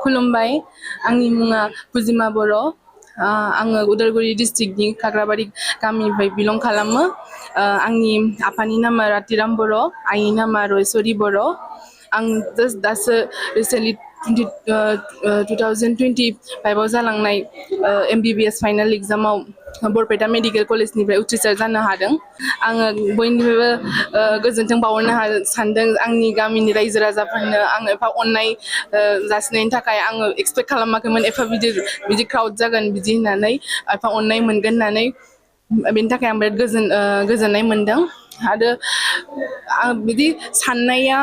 खुलुमबाय आंनि मुङा पुजिमा बर' आङो उदालगुरि डिस्ट्रिक्टनि खाग्राबारि गामिनिफ्राय बिलं खालामो आंनि आफानि नामा रातिराम बर' आइनि नामा रयसरि बर' आं जास्ट दासो रिसेन्टलि 2025आव जालांनाय MBBS फाइनाल एग्जामाव बरपेटा मेडिकेल कलेजनिफ्राय उथ्रिसार जानो हादों आङो बयनिफ्रायबो गोजोन्थों बावहरनो सानदों आंनि गामिनि रायजो राजाफोरनो आं एफा अननाय जासिनायनि थाखाय आङो एक्सपेक्ट खालामाखैमोन एफा बिदि क्राउड जागोन बिदि होननानै एफा अननाय मोनगोन होननानै बेनि थाखाय आं बिराद गोजोननाय मोनदों आरो बिदि साननाया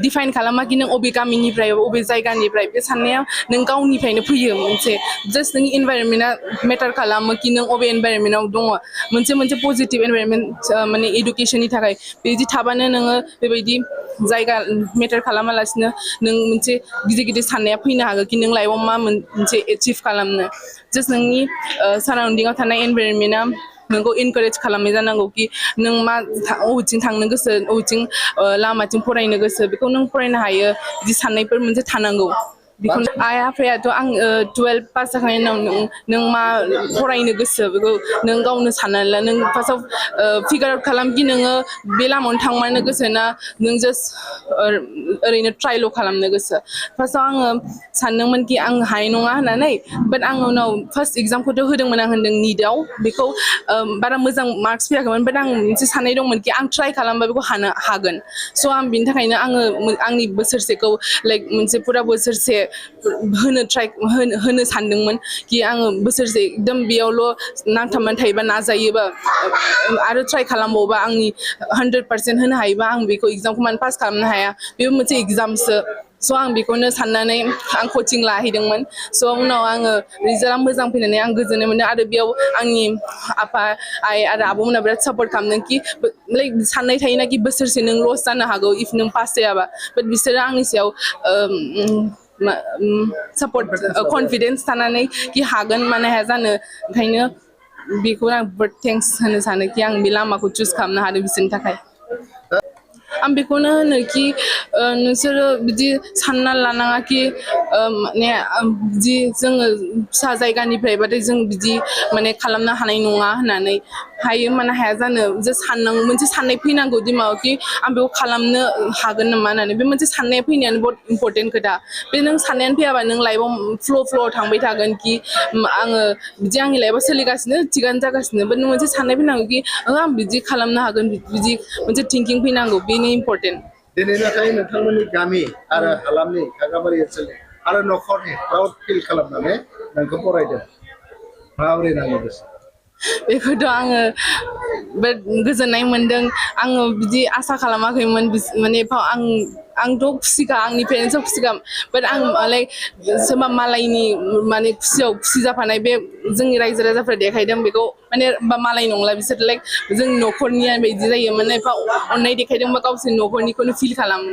डिफाइन खालामाखि नों अबे गामिनिफ्राय अबे जायगानिफ्राय बे साननाया नों गावनिफ्रायनो फैयो मोनसे जास्ट नोंनि इनभाइरनमेन्टआ मेटार खालामो कि नों अबे इनभाइरनमेन्टआव दङ मोनसे पजिटिभ इनभाइरनमेन्ट माने इडुकेसननि थाखाय बिदि थाबानो नोङो बेबायदि जायगा मेटार खालामालासिनो नों मोनसे गिदिर साननाया फैनो हागौ कि नों लाइफआव मा मोनसे एचिभ खालामनो जास्ट नोंनि साराउन्डिंआव थानाय इनभाइरनमेन्टआ नोंखौ इनकारेज खालामनाय जानांगौ कि नों मा अबेथिं थांनो गोसो अबेथिं लामाथिं फरायनो गोसो बेखौ नों फरायनो हायो बिदि साननायफोर मोनसे थानांगौ बेखौनो आइ आफायाथ' आं 12 पास जाखांनायनि उनाव नों मा फरायनो गोसो बेखौ नों गावनो साननानै ला नों फार्स्टआव फिगार आउट खालामखि नोङो बे लामायावनो थांमारनो गोसो ना नों जास्ट ओरैनो ट्रायल' खालामनो गोसो फार्स्टआव आङो सानदोंमोन कि आं हानाय नङा होननानै बाट आं उनाव फार्स्ट एग्जामखौथ' होदोंमोन आं होनदों निटआव बेखौ बारा मोजां मार्क्स फैयाखैमोन बाट आं मोनसे साननाय दंमोन कि आं ट्राय खालामबा बेखौ हागोन स' आं बिनि थाखायनो आङो आंनि बोसोरसेखौ लाइक मोनसे फुरा बोसोरसे होनो सानदोंमोन कि आङो बोसोरसे एकदम बेयावल' नांथाबनानै थायोबा नाजायोबा आरो ट्राय खालामबावबा आंनि 100% होनो हायोबा आं बेखौ एग्जामखौ मानो पास खालामनो हाया बेबो मोनसे एग्जामसो स' आं बेखौनो साननानै आं कचिं लाहैदोंमोन स' उनाव आङो रिजाल्टआ मोजां फैनानै आं गोजोननाय मोन्दों आरो बेयाव आंनि आफा आइ आरो आब'मोना बिराद सापर्ट खालामदों कि लाइक साननाय थायोना कि बोसोरसे नों लस जानो हागौ इफ नों पास जायाबा बाट बिसोरो आंनि सायाव सापर्ट कनफिडेन्स थानानै कि हागोन मानो हाया जानो ओंखायनो बेखौ आं बिराद थेंक्स होनो सानो कि आं बे लामाखौ चुज खालामनो हादों बिसोरनि थाखाय आं बेखौनो होनो कि नोंसोरो बिदि सानना लानाङा कि माने बिदि जोङो फिसा जायगानिफ्रायबाथाय जों बिदि माने खालामनो हानाय नङा होननानै हायो मानो हाया जानो जास्ट साननांगौ मोनसे साननाय फैनांगौ दिमागाव कि आं बेखौ खालामनो हागोन नामा होननानै बे मोनसे साननाया फैनायानो बहुत इम्परटेन्ट खोथा बे नों साननायानो फैयाबा नों लाइफआव फ्ल'आव थांबाय थागोन कि आङो बिदि आंनि लाइफआव सोलिगासिनो थिगानो जागासिनो बाट नों मोनसे साननाय फैनांगौ कि आं बिदि खालामनो हागोन बिदि मोनसे थिंकिं फैनांगौ बेनो इम्परटेन्ट दिनै नाथाय नोंथांमोननि गामि आरो हालामनि खाग्राबारि ओनसोलनि आरो न'खरनि प्राउड फिल खालामनानै नोंखौ बरायदों माबोरै नाङो गोसो बेखौथ' आङो बिराद गोजोननाय मोन्दों आङो बिदि आसा खालामाखैमोन माने आंथ' खुसिखा आंनि पेरेन्टसआव खुसिखा बाट आं लाइक सोरबा मालायनि माने खुसियाव खुसि जाफानाय बे जोंनि रायजो राजाफ्रा देखायदों बेखौ माने मालाय नंला बिसोर लाइक जोंनि न'खरनिया बिदि जायो माने एफा अननाय देखायदोंबा गावसोरनि न'खरनिखौनो फिल खालामो